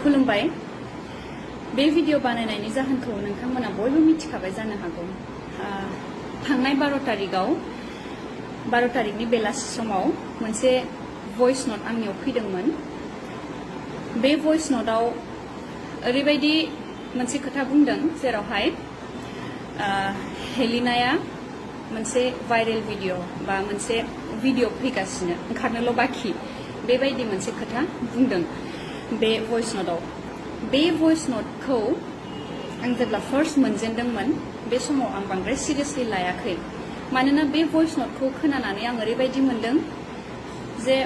खुलुमबाय बे भिडिअ बानायनायनि जाहोनखौ नोंथांमोना बयबो मिथिखाबाय जानो हागौ थांनाय 12 तारिखनि बेलासि समाव मोनसे भइस नोट आंनियाव फैदोंमोन बे भइस नोटआव ओरैबायदि मोनसे खोथा बुंदों जेरावहाय हेलिनाया मोनसे भाइरेल भिडिअ बा मोनसे भिडिअ फैगासिनो ओंखारनोल' बाखि बेबायदि मोनसे खोथा बुंदों बे भइस नोटआव बे भइस नोटखौ आं जेब्ला फार्स्ट मोनजेनदोंमोन बे समाव आं बांद्राय सिरियासलि लायाखै मानोना बे भइस नोटखौ खोनानानै आं ओरैबायदि मोनदों जे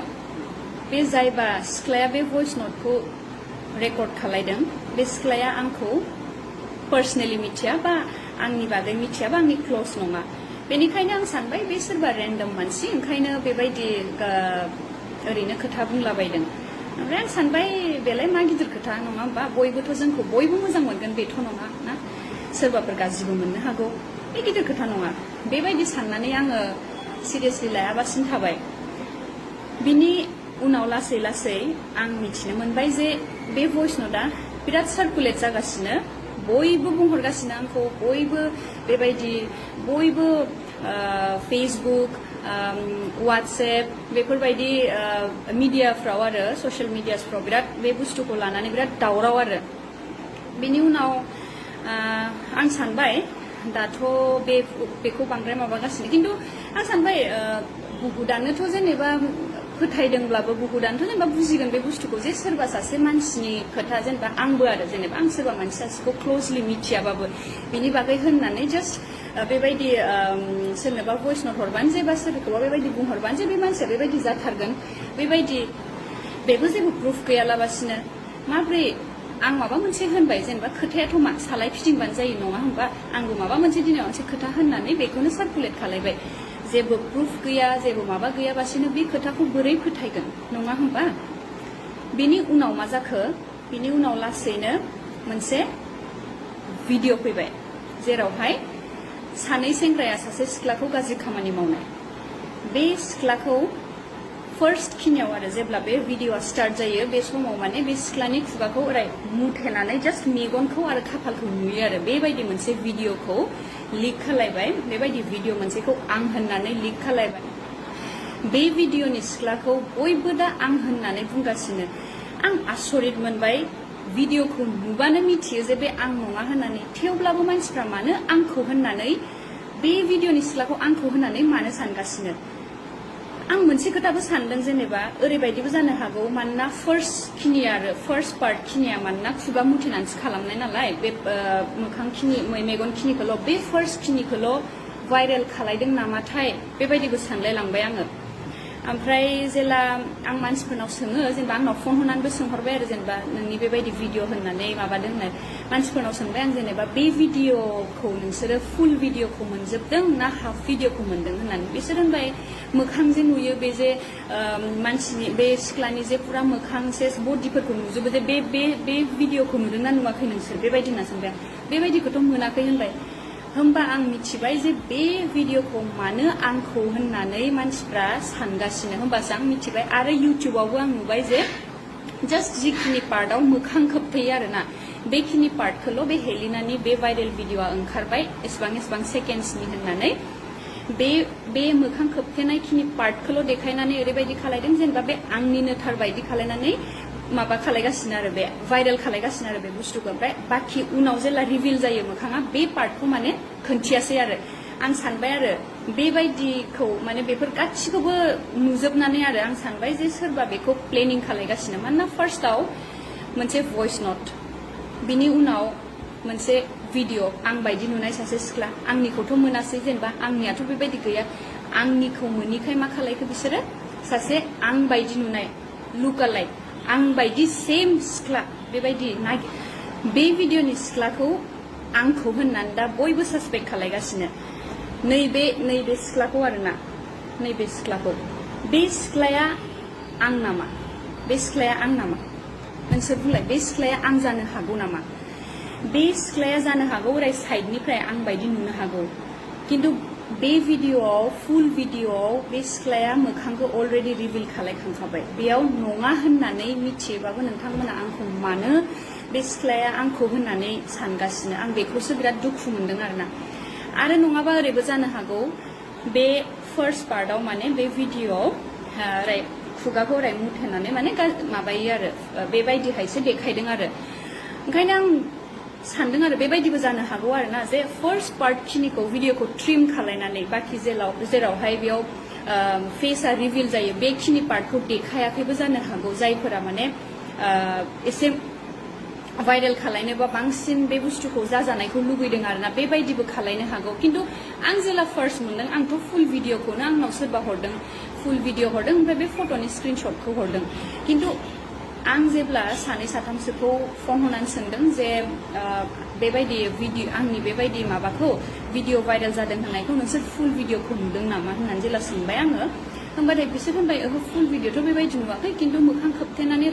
बे जायबा सिख्लाया बे भइस नोटखौ रेकर्ड खालायदों बे सिख्लाया आंखौ पार्सनेलि मिथिया बा आंनि बागै मिथिया बा आंनि क्लोज नङा बेनिखायनो आं सानबाय बे सोरबा रेन्डम मानसि ओंखायनो बेबायदि ओरैनो खोथा बुंलाबायदों ओमफ्राय आं सानबाय बेलाय मा गिदिर खोथा नङा होमबा बयबोथ' जोंखौ बयबो मोजां मोनगोन बेथ' नङा ना सोरबाफोर गाज्रिबो मोननो हागौ बे गिदिर खोथा नङा बेबायदि साननानै आङो सिरियासलि लायाबासिनो थाबाय बिनि उनाव लासै लासै आं मिथिनो मोनबाय जे बे भइस नोटआ बिराद सार्कुलेट जागासिनो बयबो बुंहरगासिनो आंखौ बयबो बेबायदि बयबो फेसबुक WhatsApp बेफोरबायदि मिडियाफ्राव आरो ससियेल मिडियासफ्राव बिराद बे बुस्थुखौ लानानै बिराद दावराव आरो बेनि उनाव आं सानबाय दाथ' बेखौ बांद्राय माबागासिनो खिन्थु आं सानबाय बुहुदानोथ' जेनेबा फोथायदोंब्लाबो बुहुदानोथ' जेनेबा बुजिगोन बे बुस्थुखौ जे सोरबा सासे मानसिनि खोथा जेनेबा आंबो आरो जेनेबा आं सोरबा मानसि सासेखौ क्ल'जलि मिथियाबाबो बिनि बागै होननानै जास्ट बेबायदि सोरनोबा भइस नोट हरबानो जे बा सोरखौबा बेबायदि बुंहरबानो जे बे मानसिया बेबायदि जाथारगोन बेबायदि बेबो जेबो प्रुफ गैयालाबासिनो माब्रै आं माबा मोनसे होनबाय जेनेबा खोथायाथ' मा सालाय फिदिंबानो जायो नङा होमबा आंबो माबा मोनसे दिनाव मोनसे खोथा होननानै बेखौनो सार्कुलेट खालायबाय जेबो प्रुफ गैया जेबो माबा गैयाबासिनो बे खोथाखौ बोरै फोथायगोन नङा होमबा बेनि उनाव मा जाखो बिनि उनाव लासैनो मोनसे भिडिअ फैबाय जेरावहाय सानै सेंग्राया सासे सिख्लाखौ गाज्रि खामानि मावनाय बे सिख्लाखौ फार्स्ट खिनियाव आरो जेब्ला बे भिडिअआ स्टार्ट जायो बे समाव माने बे सिख्लानि खुगाखौ ओरै मुथेनानै जास्ट मेगनखौ आरो खाफालखौ नुयो आरो बेबायदि मोनसे भिडिअखौ लिक खालायबाय बेबायदि भिडिअ मोनसेखौ आं होननानै लिक खालायबाय बे भिडिअनि सिख्लाखौ बयबो दा आं होननानै बुंगासिनो आं आसरित मोनबाय भिडिअखौ नुबानो मिथियो जे बे आं नङा होननानै थेवब्लाबो मानसिफ्रा मानो आंखौ होननानै बे भिडिअनि सिख्लाखौ आंखौ होननानै मानो सानगासिनो आं मोनसे खोथाबो सानदों जेनेबा ओरैबायदिबो जानो हागौ मानोना फार्स्ट पार्ट खिनिया मानोना खुगा मुथेनानैसो खालामनाय नालाय बे मोखां खिनि मेगन खिनिखौल' बे फार्स्ट खिनिखौल' भाइरेल खालायदों नामाथाय बेबायदिबो सानलाय लांबाय आङो ओमफ्राय जेला आं मानसिफोरनाव सोङो जेनेबा आंनाव फन हरनानैबो सोंहरबाय आरो जेनेबा नोंनि बेबायदि भिडिअ होननानै माबादों होननानै मानसिफोरनाव सोंबाय आं जेनेबा बे भिडिअखौ नोंसोरो फुल भिडिअखौ मोनजोबदों ना हाफ भिडिअखौ मोनदों होननानै बिसोर होनबाय मोखां जे नुयो बे जे मानसिनि बे सिख्लानि जे पुरा मोखां सेस बडिफोरखौ नुजोबो जे बे भिडिअखौ नुदोंना नुवाखै नोंसोर बेबायदि होनना सोंबाय बेबायदिखौथ' मोनाखै होनबाय होमबा आं मिथिबाय जे बे भिडिअखौ मानो आंखौ होननानै मानसिफ्रा सानगासिनो होमबासो आं मिथिबाय आरो इउटिउबावबो आं नुबाय जे जास्ट जिखिनि पार्टआव मोखां खोबथेयो आरोना बेखिनि पार्टखौल' बे हेलिनानि बे भाइरेल भिडिअआ ओंखारबाय एसेबां सेकेन्ड्सनि होननानै बे मोखां खोबथेनाय खिनि पार्टखौल' देखायनानै ओरैबायदि खालायदों जेनेबा बे आंनिनो थार बायदि खालायनानै माबा खालायगासिनो आरो बे भाइरेल खालायगासिनो आरो बे बुस्थुखौ ओमफ्राय बाखि उनाव जेला रिभिल जायो मोखाङा बे पार्टखौ माने खोन्थियासै आरो आं सानबाय आरो बेबायदिखौ माने बेफोर गासिखौबो नुजोबनानै आरो आं सानबाय जे सोरबा बेखौ प्लेनिं खालायगासिनो मानोना फार्स्टआव मोनसे भइस नोट बिनि उनाव मोनसे भिडिअ आं बायदि नुनाय सासे सिख्ला आंनिखौथ' मोनासै जेनेबा आंनियाथ' बेबायदि गैया आंनिखौ मोनिखाय मा खालायखो बिसोरो सासे आं बायदि नुनाय लुकालाइक आं बायदि सेम सिख्ला बेबायदि बे भिडिअनि सिख्लाखौ आंखौ होननानै दा बयबो सासपेक्ट खालायगासिनो नैबे सिख्लाखौ आरोना नैबे सिख्लाखौ बे सिख्लाया आं नामा बे सिख्लाया आं नामा नोंसोर बुंलाय बे सिख्लाया आं जानो हागौ नामा बे सिख्लाया जानो हागौ ओरै साइडनिफ्राय आं बायदि नुनो हागौ खिन्थु बे भिडिअआव फुल भिडिअआव बे सिख्लाया मोखांखौ अलरेडि रिभिल खालायखांखाबाय बेयाव नङा होननानै मिथियोबाबो नोंथांमोना आंखौ मानो बे सिख्लाया आंखौ होननानै सानगासिनो आं बेखौसो बिराद दुखु मोनदों आरो नङाबा ओरैबो जानो हागौ बे फार्स्ट पार्टआव माने बे भिडिअआव खुगाखौ ओरै मुथेनानै माने माबायो आरो बेबायदिहायसो देखायदों आरो ओंखायनो आं सानदों आरो बेबायदिबो जानो हागौ आरोना जे फार्स्ट पार्ट खिनिखौ भिडिअखौ ट्रिम खालायनानै बाखि जेरावहाय बेयाव फेसआ रिभिल जायो बेखिनि पार्टखौ देखायाखैबो जानो हागौ जायफोरा माने एसे भाइरेल खालायनोबा बांसिन बे बुस्थुखौ जाजानायखौ लुबैदों आरोना बेबायदिबो खालायनो हागौ खिन्थु आं जेला फार्स्ट मोनदों आंथ' फुल भिडिअखौनो आंनाव सोरबा हरदों फुल भिडिअ हरदों ओमफ्राय बे फट'नि स्क्रिनशटखौ हरदों खिन्थु आं जेब्ला सानै साथामसोखौ फन हरनानै सोंदों जे बेबायदि भिडिअ आंनि बेबायदि माबाखौ भिडिअ भाइरेल जादों होननायखौ नोंसोर फुल भिडिअखौ नुदों नामा होननानै जेला सोंबाय आङो होमबाथाय बिसोर होनबाय ओहो फुल भिडिअथ' बेबायदि नुवाखै खिन्थु मोखां खोबथेनानै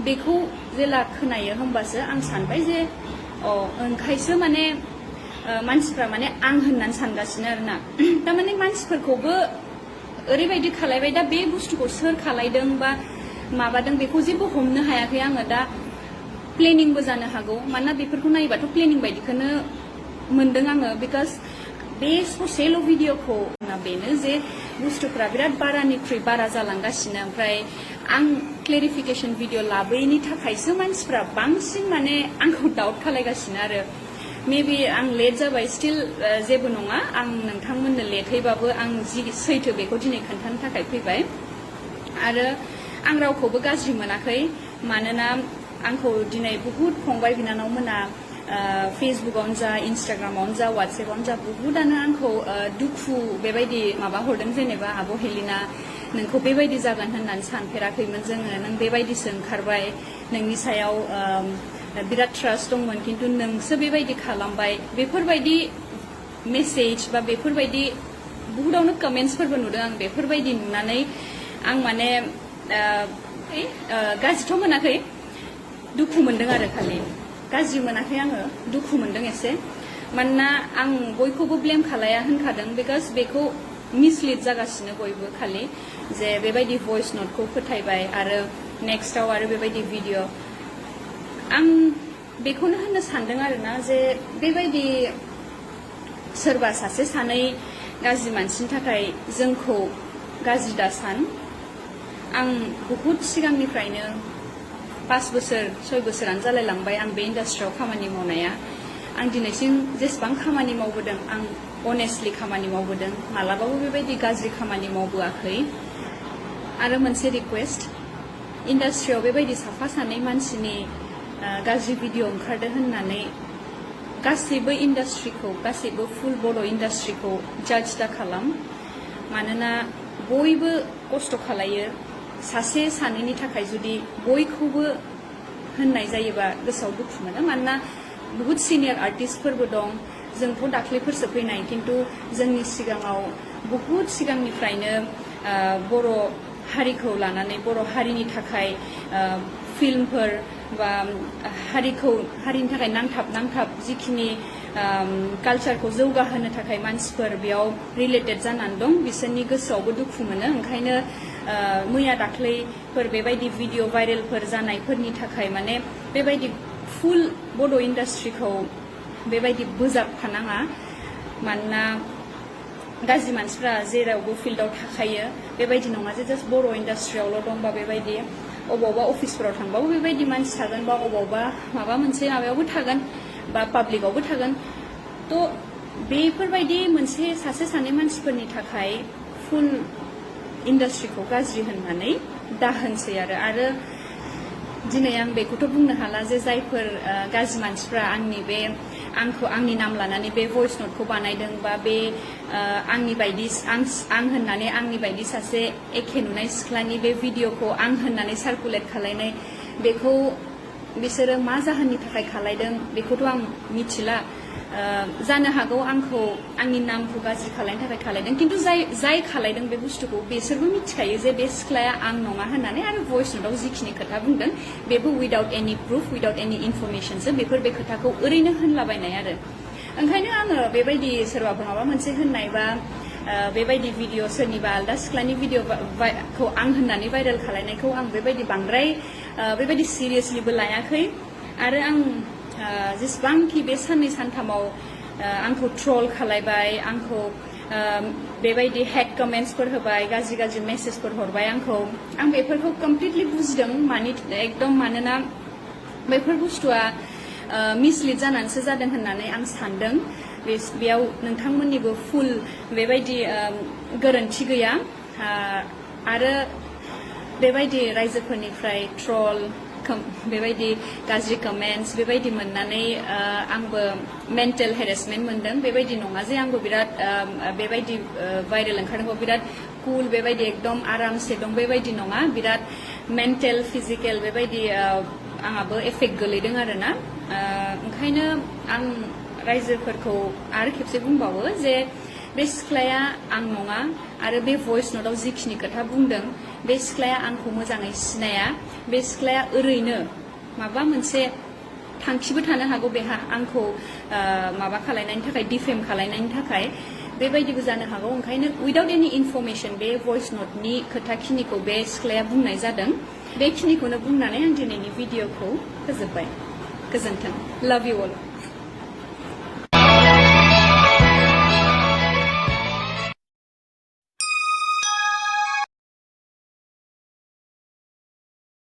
बेखौ जेला खोनायो होमबासो आं सानबाय जे ओंखायसो माने मानसिफ्रा माने आं होननानै सानगासिनो आरोना थारमाने मानसिफोरखौबो ओरैबायदि खालायबाय दा बे बुस्थुखौ सोर खालायदों बा माबादों बेखौ जेबो हमनो हायाखै आङो दा प्लेनिंबो जानो हागौ मानोना बेफोरखौ नायोबाथ' प्लेनिं बायदिखौनो मोनदों आङो बिकज बे ससेल' भिडिअखौ बेनो जे बुस्थुफ्रा बिराद बारानिख्रुइ बारा जालांगासिनो ओमफ्राय आं क्लेरिफिकेसन भिडिअ लाबोयैनि थाखायसो मानसिफ्रा बांसिन माने आंखौ डाउट खालायगासिनो आरो मेबि आं लेट जाबाय स्टिल जेबो नङा आं नोंथांमोननो लेटैबाबो आं जि सैथो बेखौ दिनै खोन्थानो थाखाय फैबाय आरो आं रावखौबो गाज्रि मोनाखै मानोना आंखौ दिनै बुहुत फंबाय बिनानावमोना फेसबुकआवनो जा इन्स्टाग्रामावनो जा वाट्सएपआवनो जा बुहुतआनो आंखौ दुखु बेबायदि माबा हरदों जेनेबा आब' हेलिना नोंखौ बेबायदि जागोन होननानै सानफेराखैमोन जोङो नों बेबायदिसो ओंखारबाय नोंनि सायाव बिराद ट्रास्ट दंमोन खिन्थु नोंसो बेबायदि खालामबाय बेफोरबायदि मेसेज बा बेफोरबायदि बुहुदावनो कमेन्ट्सफोरबो नुदों आं बेफोरबायदि नुनानै आं माने गाज्रिथ' मोनाखै दुखु मोनदों आरो खालि गाज्रि मोनाखै आङो दुखु मोनदों एसे मानोना आं बयखौबो ब्लेम खालाया होनखादों बिकज बेखौ मिसलिड जागासिनो बयबो खालि जे बेबायदि भइस नटखौ फोथायबाय आरो नेक्स्टआव आरो बेबायदि भिडिअ आं बेखौनो होननो सानदों आरोना जे बेबायदि सोरबा सासे सानै गाज्रि मानसिनि थाखाय जोंखौ गाज्रि दासान आं बहुद सिगांनिफ्रायनो 5 बोसोर 6 बोसोरानो जालायलांबाय आं बे इन्डास्ट्रियाव खामानि मावनाया आं दिनैसिम जेसेबां खामानि मावबोदों आं अनेस्टलि खामानि मावबोदों मालाबाबो बेबायदि गाज्रि खामानि मावबोआखै आरो मोनसे रिक्वेस्ट इन्डास्ट्रियाव बेबायदि साफा सानै मानसिनि गाज्रि भिडिअ ओंखारदों होननानै गासैबो इन्डास्ट्रिखौ गासैबो फुल बर' इन्डास्ट्रिखौ जाज दा खालाम मानोना बयबो खस्थ' खालायो सासे सानैनि थाखाय जुदि बयखौबो होननाय जायोबा गोसोआव दुखु मोनो मानोना बहुत सिनियर आर्टिस्टफोरबो दं जोंथ' दाख्लैफोरसो फैनाय खिन्थु जोंनि सिगाङाव बहुत सिगांनिफ्रायनो बर' हारिखौ लानानै बर' हारिनि थाखाय फिल्मफोर बा हारिनि थाखाय नांथाब जिखिनि कालचारखौ जौगाहोनो थाखाय मानसिफोर बेयाव रिलेटेड जानानै दं बिसोरनि गोसोआवबो दुखु मोनो ओंखायनो मैया दाख्लैफोर बेबायदि भिडिअ भाइरेलफोर जानायफोरनि थाखाय माने बेबायदि फुल बर' इन्डास्ट्रिखौ बेबायदि बोजाबफानाङा मानोना गाज्रि मानसिफ्रा जेरावबो फिल्डआव थाखायो बेबायदि नङा जे जास्ट बर' इन्डास्ट्रियावल' दंबा बेबायदि अबावबा अफिसफोराव थांबाबो बेबायदि मानसि थागोन बा अबावबा माबा मोनसे माबायावबो थागोन बा पाब्लिकआवबो थागोन थ' बेफोरबायदि मोनसे सासे सानै मानसिफोरनि थाखाय फुल इन्डास्ट्रिखौ गाज्रि होननानै दाहोनसै आरो दिनै आं बेखौथ' बुंनो हाला जे जायफोर गाज्रि मानसिफ्रा आंनि नाम लानानै बे भइस नटखौ बानायदों बा बे आंनि बायदि आं होननानै आंनि बायदि सासे एखे नुनाय सिख्लानि बे भिडिअखौ आं होननानै सार्कुलेट खालायनाय बेखौ बिसोरो मा जाहोननि थाखाय खालायदों बेखौथ' आं मिथिला जानो हागौ आंनि नामखौ गाज्रि खालायनो थाखाय खालायदों खिन्थु जाय खालायदों बे बुस्थुखौ बिसोरबो मिथिखायो जे बे सिख्लाया आं नङा होननानै आरो भइस नटआव जिखिनि खोथा बुंदों बेबो उइदाउट एनि प्रुफ उइदाउट एनि इनफरमेसनसो बे खोथाखौ ओरैनो होनलाबायनाय आरो ओंखायनो आङो बेबायदि सोरबाफोर माबा मोनसे होननाय बा बेबायदि भिडिअ सोरनिबा आलदा सिख्लानि भिडिअखौ आं होननानै भाइरेल खालायनायखौ आं बेबायदि बांद्राय बेबायदि सिरियासलिबो लायाखै आरो आं जेसेबांखि बे साननै सानथामाव आंखौ ट्रल खालायबाय आंखौ बेबायदि हेड कमेन्ट्सफोर होबाय गाज्रि गाज्रि मेसेजफोर हरबाय आं बेफोरखौ कमप्लिटलि बुजिदों एकदम मानोना बेफोर बुस्थुआ मिसलिड जानानैसो जादों होननानै आं सानदों बेयाव नोंथांमोननिबो फुल बेबायदि गोरोन्थि गैया आरो बेबायदि रायजोफोरनिफ्राय ट्रल बेबायदि गाज्रि कमेन्ट्स बेबायदि मोननानै आंबो मेन्टेल हेरेसमेन्ट मोनदों बेबायदि नङा जे आंबो बिराद बेबायदि भाइरेल ओंखारनांगौ बिराद कुल बेबायदि एकदम आरामसे दं बेबायदि नङा बिराद मेन्टेल फिजिकेल बेबायदि आंहाबो एफेक्ट गोलैदों आरोना ओंखायनो आं रायजोफोरखौ आरो खेबसे बुंबावो जे बे सिख्लाया आं नङा आरो बे भइस नटआव जिखिनि खोथा बुंदों बे सिख्लाया आंखौ मोजाङै सिनाया बे सिख्लाया ओरैनो माबा मोनसे थांखिबो थानो हागौ बेहा आंखौ माबा खालायनायनि थाखाय डिफेम खालायनायनि थाखाय बेबायदिबो जानो हागौ ओंखायनो उइदाउट एनि इनफरमेसन बे भइस नटनि खोथाखिनिखौ बे सिख्लाया बुंनाय जादों बेखिनिखौनो बुंनानै आं दिनैनि भिडिअखौ फोजोबबाय गोजोन्थों लाभ इउ अल